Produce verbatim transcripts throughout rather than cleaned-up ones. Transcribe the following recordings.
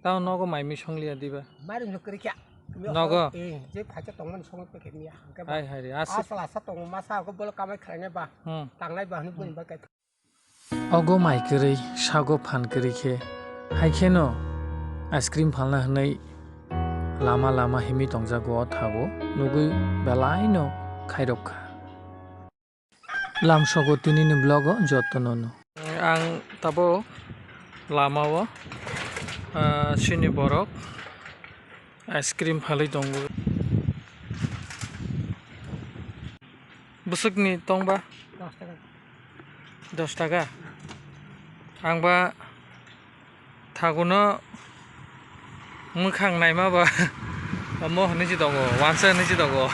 Tamo nogo mai mi song liya diba? Mari no kiri kya. Nogo? Eh, je phacha tongmani song pe kemiya. Hai, hai re, aswk. Asal asa tongo masa ko bolo kamai khlainai ba. Hmm. Tangnai ba hwnwi boni ba kai. Ogo mai kwrwi, sago phan kwrwi khe, hai kheno ice cream phalna hwnwi lama lama himwi tongjago o thago, nugwi belaino khairok kha. Lamsogo tinini vlog o jotono no. Ang tabo lama o, ah, chini borok ice cream phalwi tongo. Bwswkni tongba? Dos taka. Dos taka? Ang ba thaguno mwkhang naima ba omo hwnwi se tongo, wansa hwnwi se tongo.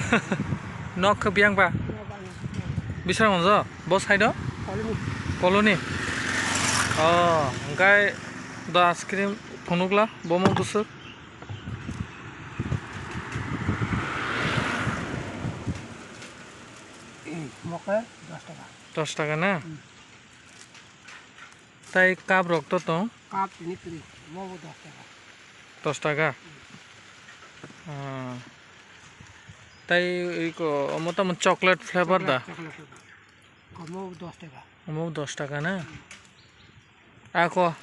Nok khe biyang ba? Biswrang Monjo? Bo side o? Koloni. Koloni? Oh, hwnkhe do ice cream phunukla, bomo bwswk? Mokhe dos taka. Dos taka na? Hmm. Tai cup rok to tong? Cup tini kwrwi, mo bo dos taka. Dos taka? Ah. Tai iko, omo tamo chocolate flavor da? Chocolate, chocolate flavor. Omo bo dos taka. Omo bo dos taka na? Ako,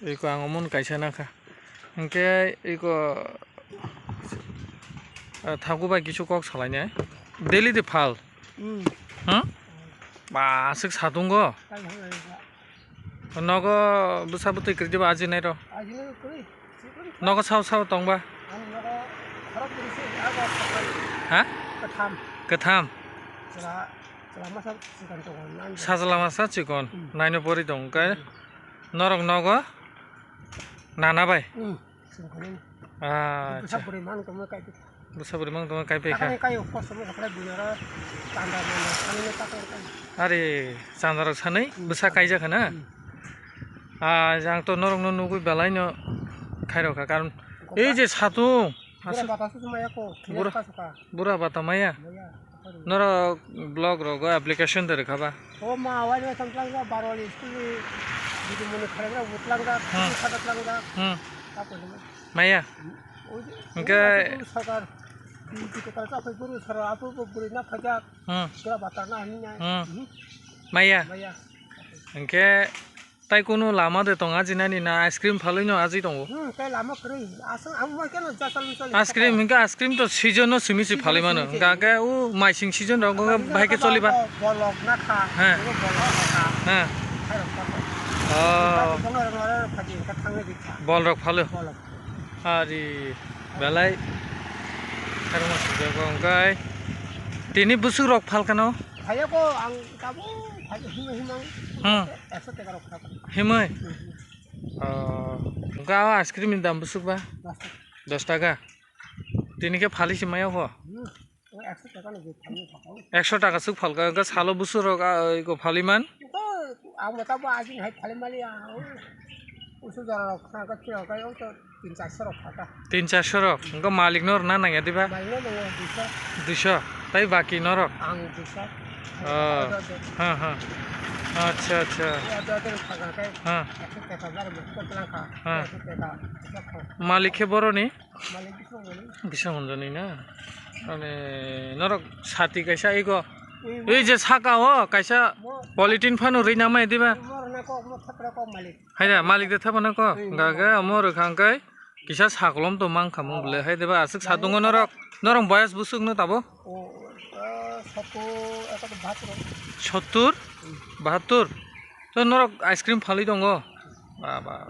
iko ang omo no kaisa nakha. Hwnkhe iko, ah, thagu bai kisu kok salainai. Daily de phal? Hmm. Hmm? Ba, aswk satungo. Nogo bwsa bwtwi kwrwi diba ajinai rw? Nogo sao sao tongba? Ha? Kwtham. Sajla masa chikon. Hmm. Naino pori tong khe norok nogo nana bai? Hmm. Acha. Bwsa bwrwi mang tongma kai bwkha. Bwsa bwrwi mang tongma kai bwkha. Takani kai kosom rok khlai bwrwi oro chanda manda sanwi no takar kai. Are chanda rok sanwi bwsa kaijak kha na? Hmm. Ah, jang to norok no nugwi belai no khairok kha karon ei je satung. Bura bata se maya ko, bura bata se ka. Bura bata maya? Maya. Norok block rogo application de rwkha ba? O ma, wai wai tongtlang jak, Barwali school ni didi muni kharajak, bo tlang jak, hmm, khata tlang jak. Hmm. Maya? Hwnkhe sarkar, bini kotor chapai bwrwi sara, apo bo bwrwi na phajak. Hmm. Sura bata na hwnwi nai. Hmm. Hmm. Maya? Maya. Hwnkhe Tai kunu lama de tong ajinani na ice cream phalwi no aji tongo? Hmm, tai lama kwrwi. Aswk ang moi keno jachal michal. Ice cream hwnkhe ice cream to season no simi si phalwi mano. Hwnkhe o maising season rok hwnkhe bahai khe choliba. Bolok na kha. He. Bolok na kha. He. Hai rok kha. Oh. Bolok rok phaji kha thangnai di kha. Bol rok phalo. Bolok. Ari belai. Harma sujak hwnkhe tini bwswk rok phalkano. Phaiya ko ang tabo phai himang himang. Hmm. Ekso taka rok kha. Himai? Hmm. Oh, hwnkhe o ice cream ni dam bwswk ba? Dos taka. Dos taka? Tini khe phali se maya kho? Hmm. O ekso taka ni je phali kha. Ekso taka swk phalka, hwnkhe salo bwswk rok, ah, iko phali man? Ang bo tabo ajin hai phali mali, ah, o usu jora rok kha, kha, kha, o to tin charso rok kha ta. Tin charso rok? Hwnkhe malik no rwna nangya diba? Malik no nango duiso. Duiso? Tai baki norok? Ang duiso. Oh. Order de. Ha, ha. Acha, acha. Order de kha kha khe. Ha. Ekso taka bar mo ko tlang kha. Ha. Ekso taka. Malik khe boroni? Malik bisong jani. Bisong jani na? Mane norok sati kaisa ego. Ui, ei je saka o kaisa mo-, polythene phano rina mai diba? Mo rwna kok, mo thapra kok malik. Haida, malik de thapana ko? Ui, hwnkha khe omo rwkha hwnkhe kisa sakolom to mang kha mung bwle. Haida ba aswk satungo norok, norok boyas bwswk no tabo? O, o, sottur, ekattor, bahattor. Sottur? Ui. Bahattor? To norok ice cream phalwi tongo? Ba, ba.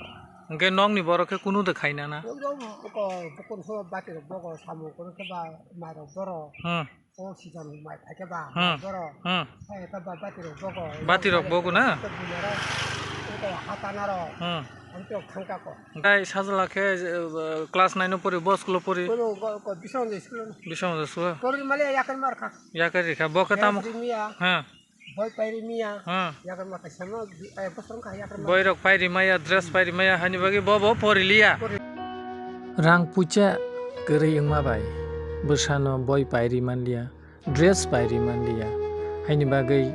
Hwnkhe nokni borok khe kunu de khaina na? Ui, ui, buko, buko so bati rok bogo, samung kono khe ba, mai rok boro. Hmm. O season mai phaikhe ba, hmm, borok. Hmm. Hai khe ba bati rok bogo. Bati rok bogo na? Tei bunaro, tei hatana rok. Hmm. Ang tei thangka ko. Tei sajla khe, eh, class nine o pori, bo school o pori? Kono go, go, Biswanath school o. Biswanath school o? Pori male yakan mar kha. Yakan rikha. Bo khe tamo? Rimiya. Ha. Boi pairi miya. Ha. Yakan mar kha sama, eh, bosong kha yakan mar. Boi rok pairi maya, dress pairi maya, hani bagwi bo, bo pori liya. Pori. Rang pucha kwrwi wngma bai bwsano boi pairi manliya, dress pairi manliya, haini bagwi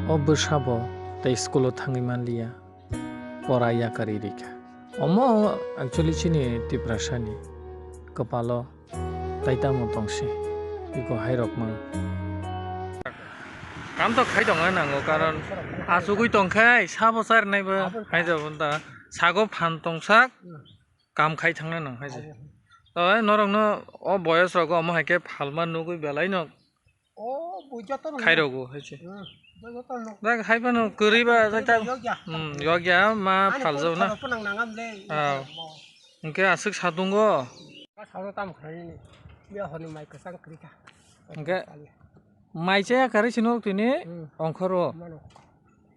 o bwsa bo tei school o thangwi manliya, pora yakarwi rikha. Omo actually chini Tiprasani kwpalo tai tamo tongsi, iko hairok mang. Kam to khai tongna nango, karon asugwi tongkhai sabo charnai bo haijabo ta sago phan tongsak kam khai thangna nang haise. To norokno o boyos rogo omo hai khe phalma nugwi belai no O, bo joto no. Khairokgo hai se. Hmm, bo joto no. Dak hai phano kwrwi ba, ani tak tak. Yokya. Hmm, yokya ma ani phaljao na. Phone phano nangam le. Ah. Bo. Hwnkhe aswk satungo. Ka sauro tam khlaini. Biya honi mai kwchang kwrwi kha. Hwnkhe mai chaya karwi sinok tini. Hmm. Ongkhoro. Mano.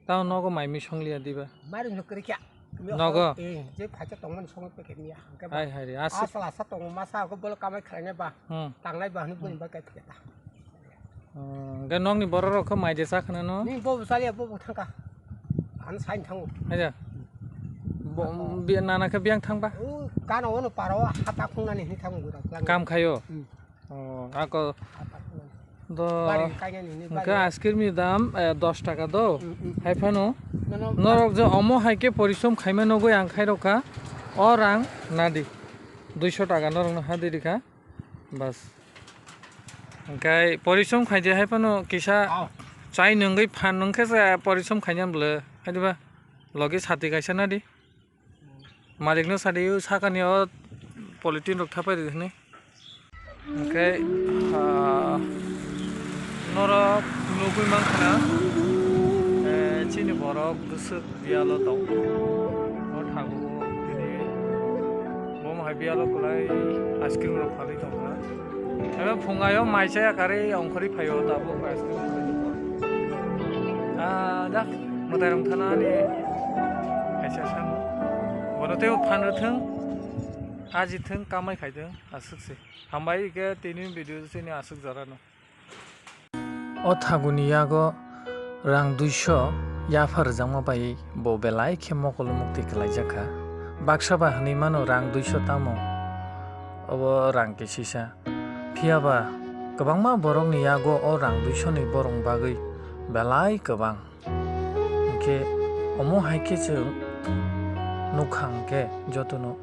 Tamo nogo mai mui songliya diba? Mairum no kwrwi kha. Nogo? Eh, je phaikhe tongmani songwi pekhe miya. Hwnkhe ba. Hai, hai re, aswk. Asal asa tongo, masa ko bolo kamai khlainai ba. Hmm. Tangnai ba hwnwi buni ba kai phikhe ta. Hmm, hwnkhe nokni borok rok khe mai de cha khna no? Ni bobo chaliya, bobo thangkha. Ano sain thango. Haja. Bo, bi, nana khe biyang thangba? O, gana ono paro hata khungnani hwnwi thango gura. Kam khaio? Hmm. Oh, ako do hwnkhe ice cream ni dam, eh, dos taka do. Mm, mm. Hai phano norok je omo hai khe porisom khaima nugwi ang khai rokha, o rang nadi duiso taka norok no hadi rikha. Bas. Hwnkhe porisom khaidi hai phano kisa chai nungwi phan nungkhe se porisom khaina bwle. Haidiba logi sati kaisa nadi. Malikno sadi o sakani o polythene rok thapai rw hwnwi. Hwnkhe, ah, norok nugwi mankha na, eh, chini borok bwswk biyalo tong. O thago tini bomo hai biyalo kwlai ice cream rok phalwi tongkha. Ebe phungayo mai chaya karwi ongkhorwi phaio tabuk. Ah, da, mwtai rong thana ani kaisa sano. Bono teibo phan rwthwng, aji thwng, kamai khai thwng, aswk se. Hambai khe tini video chini aswk jora no. O thaguni yago rang duiso yapha rwjakma bai bo belai khe mokol mukti kwlaijak kha. Baksa ba hwnwi mano rang duiso tamo? Obo rang kisisa. Phiya ba kwbangma borokni yago o rang duiso ni borok bagwi belai kwbang. Hinkhe omo hai khe chwng nukha hinkhe jotono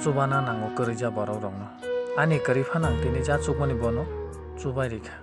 chubana nango kwrwija borok rokno. Ani kwrwi phano ang tini ja chukmani bono chubai rikha.